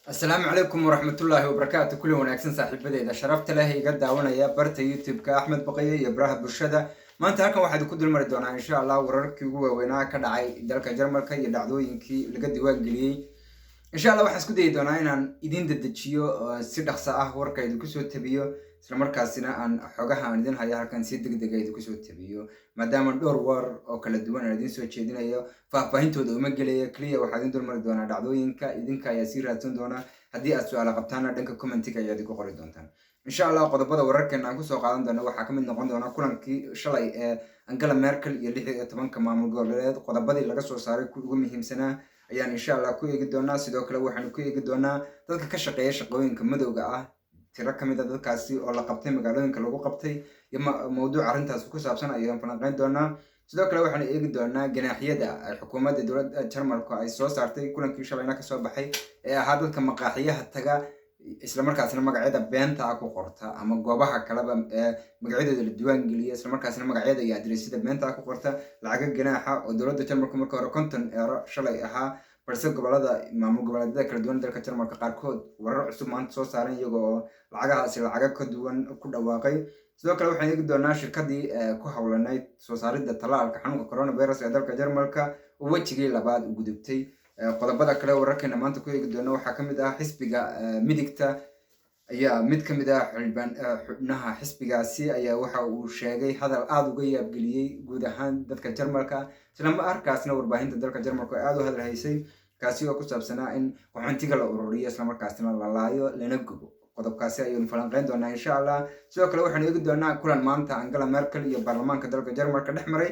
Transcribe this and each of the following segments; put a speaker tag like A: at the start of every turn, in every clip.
A: Asalaamu calaykum waraxmatullaahi wabarakaatu. Kulli wanaagsan saaxiibadeeda sharafta leh iga daawanaya barta YouTube-ka Axmed Baqaye iyo baraha bulshada. Maanta halkan waxaa ku dulmari doonaa, insha Allah, wararkii ugu waaweynaa ka dhacay dalka Jarmalka iyo dhacdooyinkii laga diiwaangeliyey. Insha Allah waxaan isku dayi doonaa inaan idin dedejiyo, si dhaqso ah warka idinku soo tabiyo, islamarkaasina aan xogaha aan idin hayo halkan si deg dega idinku soo tabiyo. Maadaama dhowr war oo kala duwan aan idin soo jeedinayo, faahfaahintooda uma gelayo. Keliya waxaa idin dulmari doonaa dhacdooyinka, idinka ayaa sii raadsan doona. Haddii aad su-aala qabtaana, dhanka commentiga ayaad igu qori doontaan, insha Allah. Qodobada wararkeena aan kusoo qaadan doono waxaa kamid noqon doona kulankii shalay ee Angela Merkel iyo 16-ka maamul goboleed. Qodobadii laga soo saaray ku ugu muhiimsanaa ayaan insha Allah ku eegi doonaa. Sidoo kale waxaanu ku eegi doonaa dadka ka shaqeeya shaqooyinka madowga ah, tiro kamid a dadkaasi oo la qabtay, magaalooyinka lagu qabtay iyo mawduuc arrintaasi ku saabsan ayaan falanqeyn doonaa. Sidoo kale waxaanu eegi doonaa ganaaxyada ay xukuumadda dowladda Jarmalku ay soo saartay, kulankii shalayna kasoo baxay ee ahaa dadka maqaaxiyaha taga, islamarkaasna magacyada beenta ah ku qorta, ama goobaha kaleba ee magacyadooda la diiwaan geliya, islamarkaasna magacyada iyo adresyada beenta ah ku qorta, lacaga ganaaxa oo dowladda Jarmalku marka hore 50 euro shalay ahaa, balse gobolada maamul goboleedyada kala duwan dalka Jarmalka qaarkood warar cusub maanta soo saaran, iyaga oo lacagahaasi lacaga ka duwan ku dhawaaqay. Sidoo kale waxaan eegi doonaa shirkadii ku howlanayd soo saaridda tallaalka xanuunka coronavirus ee dalka Jarmalka oo wejigii labaad u gudubtay. Qodobada kale wararkeena maanta ku eegi doono waxaa kamid ah xisbiga midigta ayaa mid kamid ah xildhibaan xubnaha xisbigaasi ayaa waxa uu sheegay hadal aada uga yaabgeliyey guud ahaan dadka Jarmalka, isla markaasna warbaahinta dalka Jarmalka aada u hadal haysay, kaasi oo ku saabsanaa in qaxoontiga la ururiyo, islamarkaasna la laayo lana gubo. Qodobkaasi ayaynu falanqeyn doonaa, insha Allah. Sidoo kale waxaanu eegi doonaa kulan maanta Angela Merkel iyo baarlamaanka dalka Jarmalka dhex maray.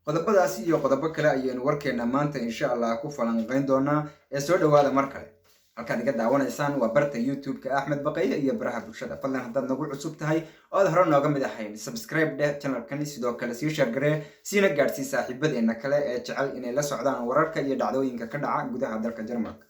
A: Qodobadaasi iyo qodobo kale ayaynu warkeena maanta, insha Allah, ku falanqeyn doonaa ee soo dhawaada mar kale. Halkaad iga daawanaysaan waa barta YouTube-ka Axmed Baqaye iyo baraha bulshada. Fadlan, haddaad nagu cusub tahay oo aad hore nooga mid ahayn, subscribe dheh channelkani. Sidoo kale sii share garee, siina gaadhsii saaxiibadeena kale ee jecel inay la socdaan wararka iyo dhacdooyinka ka dhaca gudaha dalka Jarmalka.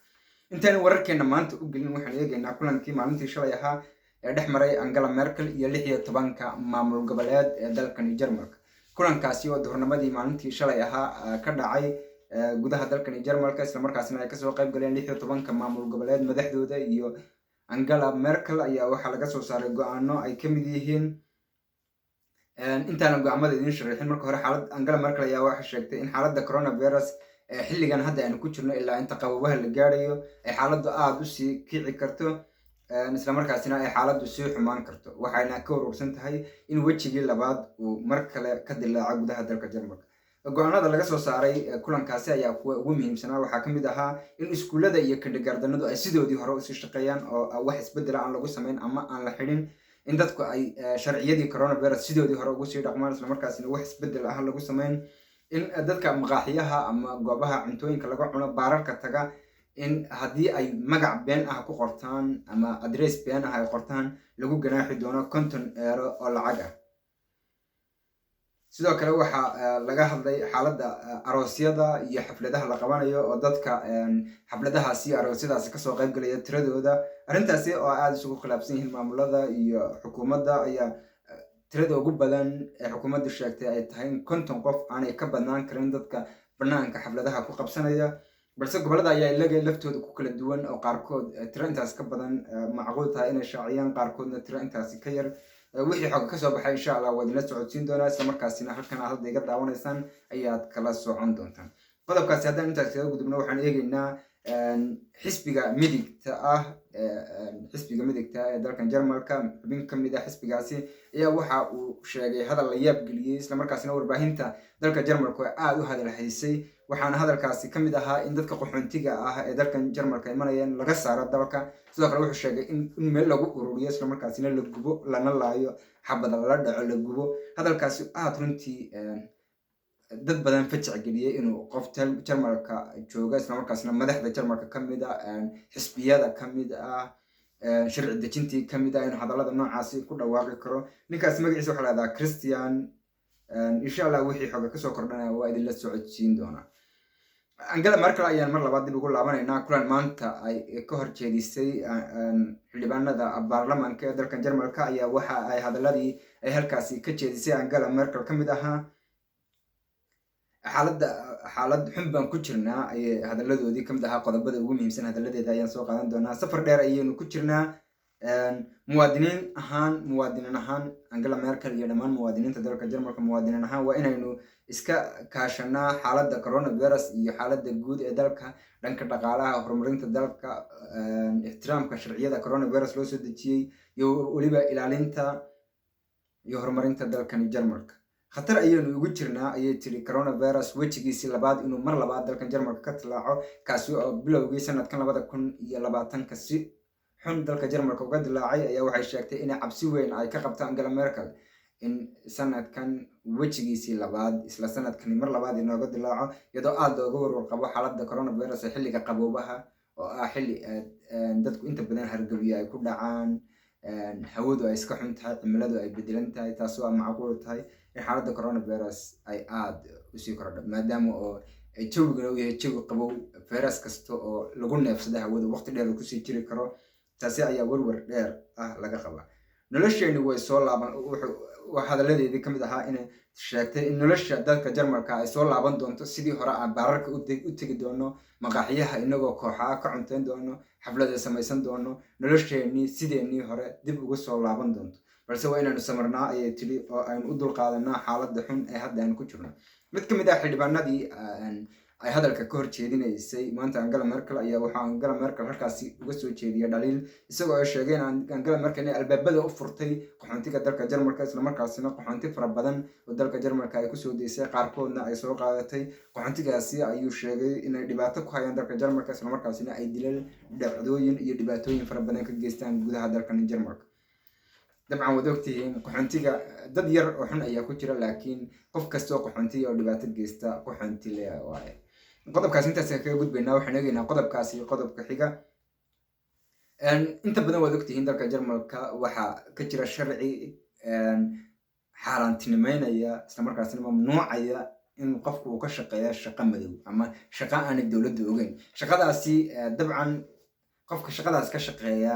A: Intaanu wararkeena maanta u gelin, waxaan eegaynaa kulankii maalintii shalay ahaa ee dhex maray Angela Merkel iyo 16-ka maamul goboleed ee dalkani Jarmalka. Kulankaasi oo duhurnimadii maalintii shalay ahaa ka dhacay gudaha dalkani Jarmalka, islamarkaasina ay kasoo qayb galeen 16-ka maamul goboleed madaxdooda iyo Angela Merkel, ayaa waxaa laga soo saaray go-aano ay kamid yihiin. Intaana go-aamada idiin sharaxin, marka hore xaalad Angela Merkel ayaa waxay sheegtay in xaaladda coronavirus xilligan hadda aynu ku jirno ilaa inta qababaha la gaarayo ay xaaladdu aada usii kici karto, islamarkaasina ay xaaladdu sii xumaan karto. Waxayna ka urursan tahay in wejigii labaad uu mar kale ka dilaaco gudaha dalka Jarmalka. Go-aanada laga soo saaray kulankaasi ayaa kuwa ugu muhiimsanaa waxaa kamid ahaa in iskuullada iyo kindergartenadu ay sidoodii hore usii shaqeeyaan oo wax isbedela aan lagu samayn ama aan la xidhin, in dadku ay sharciyadii coronavirus sidoodii hore ugu sii dhaqmaan, islamarkaasina wax isbedel ah lagu samayn, in dadka maqaaxiyaha ama goobaha cuntooyinka laga cuno, baararka taga, in haddii ay magac been ah ku qortaan ama adress been ah ay qortaan, lagu ganaaxi doono 50 euro oo lacag ah. Sidoo kale waxaa laga hadlay xaaladda aroosyada iyo xafladaha la qabanayo, oo dadka xafladahaasi iyo aroosyadaasi kasoo qayb galaya tiradooda, arrintaasi oo aada isugu khilaafsan yihiin maamulada iyo xukuumadda, ayaa tirada ugu badan ee xukuumaddu sheegtay ay tahay in 50 qof aanay ka badnaan karin dadka banaanka xafladaha ku qabsanaya. Balse gobolada ayaa iyaga laftooda ku kala duwan, oo qaarkood tiro intaas ka badan macquul tahay inay shaaciyaan, qaarkoodna tiro intaasi ka yar. Wixii xoga kasoo baxay, insha Allah, waa idinla socodsiin doonaa, isla markaasina halkan aad hadda iga daawanaysaan ayaad kala socon doontaan. Qodobkaasi haddaan intaas kaga gudubno, waxaan eegeynaa xisbiga midigta ah. Xisbiga midigta ee dalkan Jarmalka, xubin kamid ah xisbigaasi ayaa waxa uu sheegay hadal la yaab geliyey, islamarkaasina warbaahinta dalka Jarmalka oo aada u hadal haysay. Waxaana hadalkaasi kamid ahaa in dadka qaxoontiga ah ee dalkan Jarmalka imanaya in laga saaro dalka. Sidoo kale wuxuu sheegay in meel lagu ururiyo, islamarkaasina la gubo, lana laayo, xabada lala dhaco, la gubo. Hadalkaasi aada runtii dad badan fajac geliyey, inuu qof Jarmalka jooga, islamarkaasna madaxda Jarmalka kamid ah, xisbiyada kamid ah, sharci dejintii kamid ah, inuu hadallada noocaasi ku dhawaaqi karo. Ninkaasi magaciisa waxaa lahahdaa Christian. Insha Allah wixii xoga kasoo kordhanaya waa idinla socodsiin doonaa. Angela Merkel ayaan mar labaad dib ugu laabanaynaa. Kulan maanta ay ka hor jeedisay xildhibaanada baarlamaanka ee dalkan Jarmalka ayaa waxa ay hadaladii ay halkaasi ka jeedisay Angela Merkel ka mid ahaa xaaladda Xaalad xun baan ku jirnaa, ayay hadalladoodii kamid ahaa. Qodobada ugu muhiimsan hadalladeeda ayaan soo qaadan doonaa. Safar dheer ayaynu ku jirnaa muwaadiniin ahaan, muwaadiniin ahaan Angela Merkel iyo dhammaan muwaadiniinta dalka Jarmalka. Muwaadiniin ahaan waa inaynu iska kaashanaa xaaladda coronavirus iyo xaaladda guud ee dalka, dhanka dhaqaalaha, horumarinta dalka, ixtiraamka sharciyada coronavirus loo soo dejiyey iyo weliba ilaalinta iyo horumarinta dalkani Jarmalka. Khatar ayaynu ugu jirnaa, ayay tiri, coronavirus wejigiisii labaad inuu mar labaad dalkan Jarmalka ka tilaaco, kaasi oo bilowgii sanadkan 2020-ka si xun dalka Jarmalka uga dilaacay. Ayaa waxay sheegtay inay cabsi weyn ay ka qabto Angela Merkel in sanadkan wejigiisii labaad isla sanadkani mar labaad inooga dilaaco, iyadoo aada looga warwar qabo xaaladda coronavirus ee xilliga qaboobaha, oo ah xilli dadku inta badan hargabiyo ay ku dhacaan, hawadu ay iska xun tahay, cimiladu ay bedelan tahay, taasoo a macquul tahay in xaaladda coronavirus ay aada usii korodho, maadaama oo jawigana uu yahay jawi qabow, virus kasta oo lagu neefsada hawada waqti dheer kusii jiri karo. Taasi ayaa warwar dheer ah laga qabaa. Nolosheeni way soo laaban, hadalladeedii kamid ahaa inay sheegtay in nolosha dalka Jarmalka ay soo laaban doonto sidii hore, aan baararka u tegi doono, maqaaxiyaha inagoo kooxaa ka cunteyn doono, xaflada samaysan doono, nolosheenii sideenii hore dib uga soo laaban doonto, balse waa inaynu samarnaa, ayay tiri, oo aynu u dulqaadanaa xaaladda xun ee hadda aynu ku jirno. Mid ka mid ah xildhibaanadii ay hadalka ka horjeedinaysay maanta Angela Merkel ayaa waxaa Angela Merkel halkaasi uga soo jeediyay dhaliil, isagoo ay sheegeen Angela Merkel inay albaabada u furtay qaxoontiga dalka Jarmalka, islamarkaasina qaxoonti fara badan oo dalka Jarmalka ay kusoo deysay, qaarkoodna ay soo qaadatay. Qaxoontigaasi ayuu sheegay inay dhibaato ku hayaan dalka Jarmalka, islamarkaasina ay dilal, dhacdooyin iyo dhibaatooyin fara badan ka geystaan gudaha dalkan Jarmalka. Dabcan waad ogtihiin, qaxoontiga dad yar oo xun ayaa ku jira, laakiin qof kastoo qaxoontiya oo dhibaato geysta qaxoonti le waaye. Qodobkaas intaas kaga gudbaynaa. Waxaan eegaynaa qodobkaasi qodobka xiga. Inta badan waad ogtihiin, dalka Jarmalka waxaa ka jira sharci xaaraantinimeynaya, islamarkaasina mamnuucaya in qofku uu ka shaqeeya shaqo madow ama shaqo aanay dowladda ogeyn. Shaqadaasi dabcan qofka shaqadaas ka shaqeeya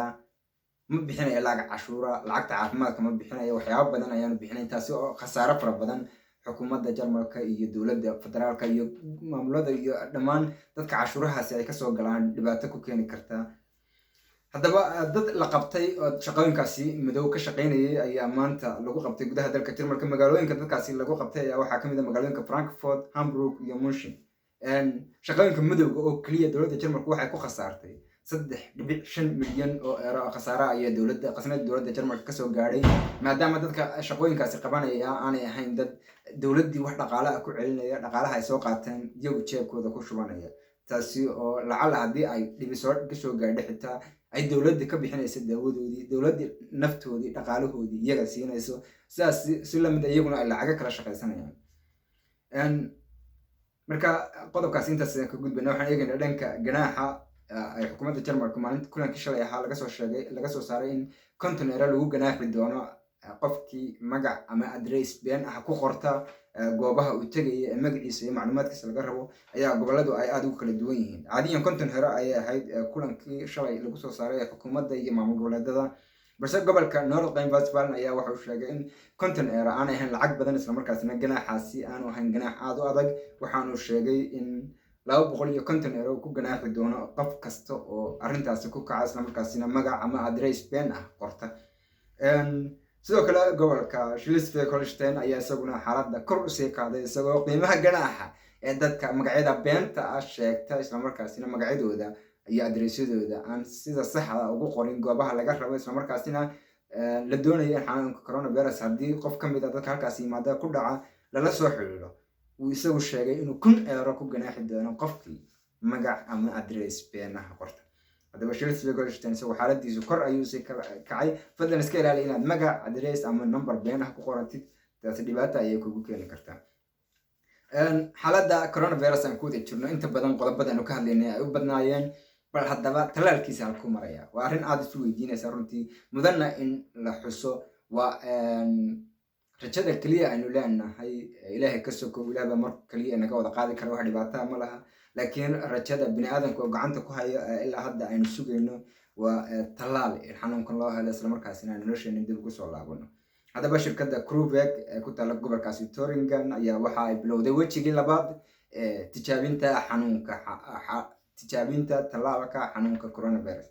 A: ma bixinayo lacag cashuura, lacagta caafimaadka ma bixinayo, waxyaaba badan ayaanu bixinayn, taasi oo khasaare fara badan xukuumadda Jarmalka iyo dowladda federaalka iyo maamulada iyo dhammaan dadka cashuurahaasi ay kasoo galaan dhibaato ku keeni karta. Haddaba dad la qabtay oo shaqooyinkaasi madow ka shaqaynayay ayaa maanta lagu qabtay gudaha dalka Jarmalka. Magaalooyinka dadkaasi lagu qabtay ayaa waxaa kamid ah magaalooyinka Frankfurt, Hamburg iyo Munchen. Shaqooyinka madowga oo keliya dowladda Jarmalka waxay ku khasaartay 3.5 milyan oo eero. Khasaare ayaa dowladda, qasnada dowladda Jarmalka kasoo gaadhay, maadaama dadka shaqooyinkaasi qabanaya aanay ahayn dad dowladdii wax dhaqaale ah ku celinaya, dhaqaalaha ay soo qaateen iyagu jeebkooda ku shubanaya, taasi oo lacala haddii ay dhibi soo kasoo gaadho xitaa ay dowladda ka bixinayso daawadoodii, dowladdii naftoodii dhaqaalahoodii iyaga siinayso. Sidaas si lamid iyaguna ay lacago kala shaqaysanayaan. Marka qodobkaas intaas ka gudbayna. Waxaan eegaynaa dhanka ganaaxa ay xukuumadda Jarmalka maalinta kulankii shalay ahaa laga soo sheegay, laga soo saaray in 50 euro lagu ganaaxi doono qofkii magac ama address been ah ku qorta goobaha uu tegaya ee magaciisa iyo macluumaadkiisa laga rabo. Ayaa goboladu ay aada ugu kala duwan yihiin. Caadiyan 50 euro ayay ahayd kulankii shalay lagu soo saaray ee xukuumadda iyo maamul goboleedada, balse gobolka Nordrhein-Westfalen ayaa waxa uu sheegay in 50 euro aanay ahayn lacag badan, islamarkaasina ganaaxaasi aanu ahayn ganaax aada u adag. Waxaanu sheegay in 250 euro ku ganaaxi doono qof kasta oo arrintaasi ku kaca, islamarkaasina magac ama address been ah qorta. Sidoo kale gobolka Schleswig Holstein ayaa isaguna xaaladda kor usii qaaday, isagoo qiimaha ganaaxa ee dadka magacyada beenta ah sheegta, islamarkaasina magacyadooda iyo adreesyadooda aan sida saxda ugu qorin goobaha laga rabo, islamarkaasina la doonayo in xanuunka coronavirus haddii qof ka mid a dadka halkaasi yimaada ku dhaca lala soo xiriiro, uu isagu sheegay inuu 1000 euro ku ganaaxi doono qofkii magac ama address beenaha qorta. Haddaba Schleswig Holstein isagu xaaladiisu kor ayuu sii kacay. Fadlan iska ilaali inaad magac, address ama number beenaha ku qoratid, taasi dhibaata ayay kugu keeni kartaa. Xaaladda coronavirus aan ku wada jirno, inta badan qodobada aynu ka hadlaynay ay u badnaayeen, bal haddaba tallaalkiisa halkuu maraya? Waa arrin aada isu weydiinaysa runtii, mudanna in la xuso. Waa rajada keliya aynu leenahay Ilaahay ka sokow. Ilaah baa mar keliya naga wada qaadi kara, wax dhibaataa ma laha, laakiin rajada bini aadamka oo gacanta ku hayo ilaa hadda aynu sugayno waa tallaal in xanuunkan loo helo, islamarkaasina nolosheena dib ugu soo laabano. Haddaba shirkadda CureVac ee ku taalla gobolkaasi Thuringen ayaa waxa ay bilowday wejigii labaad. Tijaabinta xanuunka, tijaabinta tallaalka xanuunka coronavirus.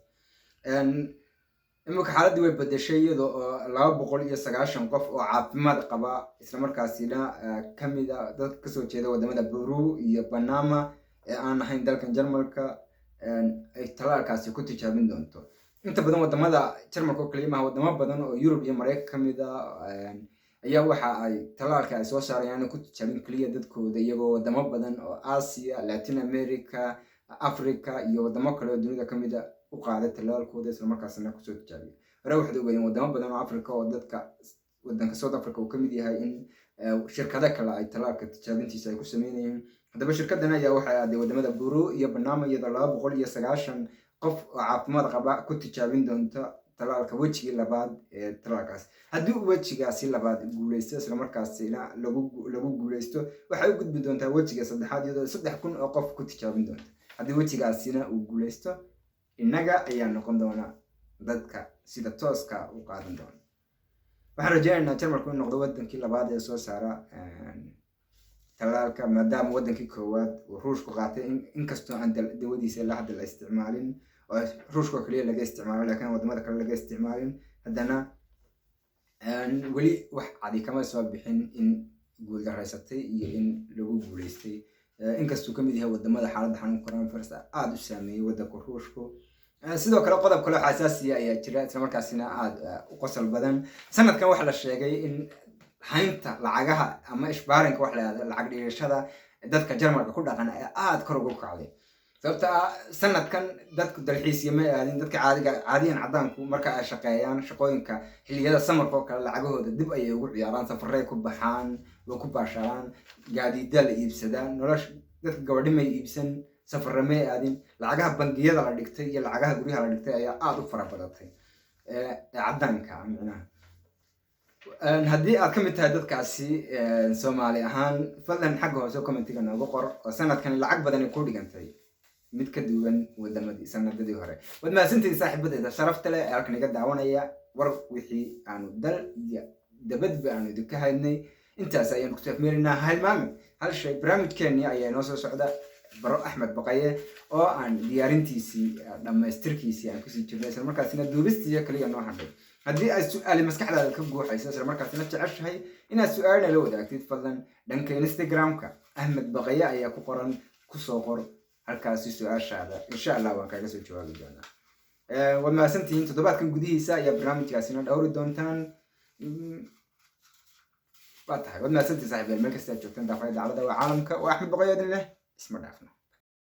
A: Imika xaaladdii way bedeshay, iyadoo oo 290 qof oo caafimaad qaba, islamarkaasina kamid a dad kasoo jeeda wadamada Peru iyo Panama ee aan ahayn dalkan Jarmalka, ay tallaalkaasi ku tijaabin doonto. Inta badan wadamada Jarmalka oo kaliya maha, wadamo badan oo Yurub iyo Mareykan kamid a ayaa waxa ay tallaalka ay soo saarayaan ku tijaabin keliya dadkooda, iyagoo wadamo badan oo Asia, Latin America, Africa iyo wadamo kale oo dunida kamid a u qaaday tallaalkooda, islamarkaasna kusoo tijaabiya. Hore waxaad ogeeyeen wadamo badan oo Africa oo dadka wadanka South Africa uu kamid yahay in shirkado kale ay tallaalka tijaabintiisa ay ku sameynayeen. Haddaba shirkadan ayaa waxay aaday wadamada Peru iyo Panama, iyadoo 290 qof oo caafimaad qaba ku tijaabin doonta tallaalka wejigii labaad ee tallaalkaas. Haddii uu wejigaasi labaad guuleysto, islamarkaasina lagu guuleysto, waxay u gudbi doontaa wejiga saddexaad, iyadoo 3000 oo qof ku tijaabin doonta. Haddii wejigaasina uu guuleysto, innaga ayaa noqon doona dadka sida tooska u qaadan doona. Waxaan rajeynaynaa Jarmalku inuu noqdo wadankii labaad ee soo saara tallaalka, maadaama wadankii koowaad uu Ruushku qaatay, inkastoo aan dawadiisa ilaa hadda la isticmaalin oo Ruushka oo kaliya laga isticmaalo, laakiin wadamada kale laga isticmaalin. Haddana weli wax cadi kama soo bixin in guuldaraysatay iyo in lagu guuleystay, inkastuu kamid yahay wadamada xaaladda xanuunka coronavirus aada u saameeyey wadanka Ruushku. Sidoo kale qodob kale oo xasaasiya ayaa jira, islamarkaasina aada u qosol badan. Sanadkan waxaa la sheegay in haynta lacagaha ama Sparen-ka wax la yahdo, lacag dhigashada dadka Jarmalka ku dhaqan, ee aada kor ugu kacday, sababta ah sanadkan dadku dalxiisya ma aadin. Dadka caadiga caadiyan caddaanku marka ay shaqeeyaan shaqooyinka xilliyada samarka oo kale, lacagahooda dib ayay ugu ciyaaraan, safaray ku baxaan, way ku baashalaan, gaadiida la iibsadaan, nolosha dadka gabadhi may iibsan, safarra may aadin. Lacagaha bangiyada la dhigtay iyo lacagaha guryaha la dhigtay ayaa aada u fara badatay ee caddaanka micnaha. Haddii aad ka mid tahay dadkaasi Soomaali ahaan, fadlan xagga hoose comment-iga noogu qor oo sanadkan lacag badani ku dhigantay mid ka duwan wadamadii sanadadii hore. Waad mahadsantihiin saaxiibadeeda sharafta leh ee halkan iga daawanaya. War wixii aanu dal iyo dabadba aanu idinka haynay intaas ayaanu kusoo afmeeraynaa. Ha hilmaamin hal shay: barnaamijkeenii ayaa inoo soo socda, Baro Axmed Baqaye, oo aan diyaarintiisii dhammaystirkiisii aan kusii jirnay, isla markaasina duubistiiyo kaliya noo hadhay. Haddii ay su-aali maskaxdaada ka guuxayso, isla markaasina jeceshahay inaad su-aalna la wadaagtid, fadlan dhanka Instagram-ka Axmed Baqaye ayaa ku qoran, kusoo qor halkaasi su-aashaada. Insha Allah waan kaaga soo jawaabi doonaa. Waad mahadsantihiin. Toddobaadkan gudihiisa ayaa barnaamijkaasina dhowri doontaan. Waa tahay, waad mahadsantihiin saaxiibayaal, meel kasta aad joogtaan daafaya daclada waa caalamka. Waa Axmed Baqaye idin leh, isma dhaafno.